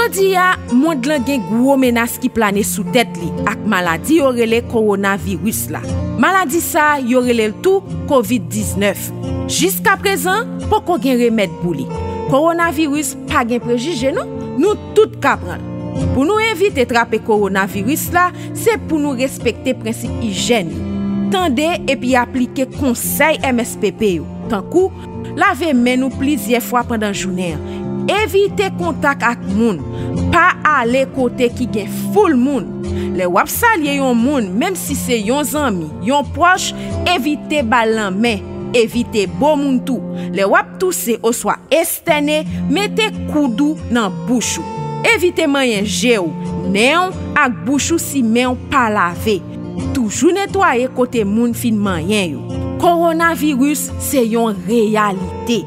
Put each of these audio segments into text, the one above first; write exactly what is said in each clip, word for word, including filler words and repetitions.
Jodi a, mond lan gen gwo menas ki plane sou tèt li ak maladi yo rele kowonaviris la. Maladi sa a, yo rele l tou kovid diznèf. Jiskaprezan, poko gen remèd pou li. Kowonaviris pa gen prejije non, nou tout ka pran l. Pou nou evite trape kowonaviris la, se pou nou respekte prensip ijèn yo. Tande epi aplike konsèy M S P P yo, tankou lave men nou plizyè fwa pandan jounen an, evite kontak ak moun, pa ale kote ki gen foul moun. Lè w ap salye yon moun, menm si se yon zanmi, yon pwòch, evite ba l nan men, evite bo moun tou. Lè w ap touse oswa estène, mete koud ou nan bouch ou. Evite manyen je w, nen w ak bouch ou si men w pa lave. Toujou netwaye kote moun fin manyen yo. Kowonaviris se yon reyalite.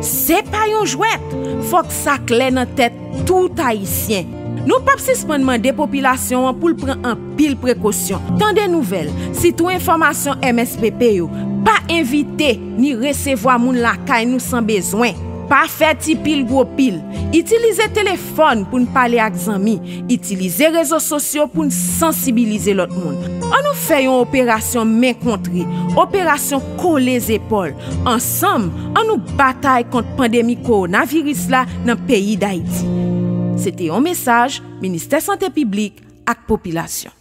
Se pa yon jwèt. Fòk sa klè nan tèt tout Ayisyen. Nou p ap sispann mande popilasyon an pou l pran anpil prekosyon. Tande nouvèl, sitou enfòmasyon M S P P yo. Pa envite ni resevwa moun lakay nou san bezwen. Pa fè ti pil gwo pil. Itilize telefòn pou n pale ak zanmi. Itilize rezo sosyo pou n sansibilize lòt moun. Ann nou fè yon operasyon men kontre, operasyon kole zepòl. Ansanm, ann nou batay kont pandemi kowonaviris la nan peyi Dayiti. Se te yon mesaj Ministè Sante Piblik ak Popilasyon.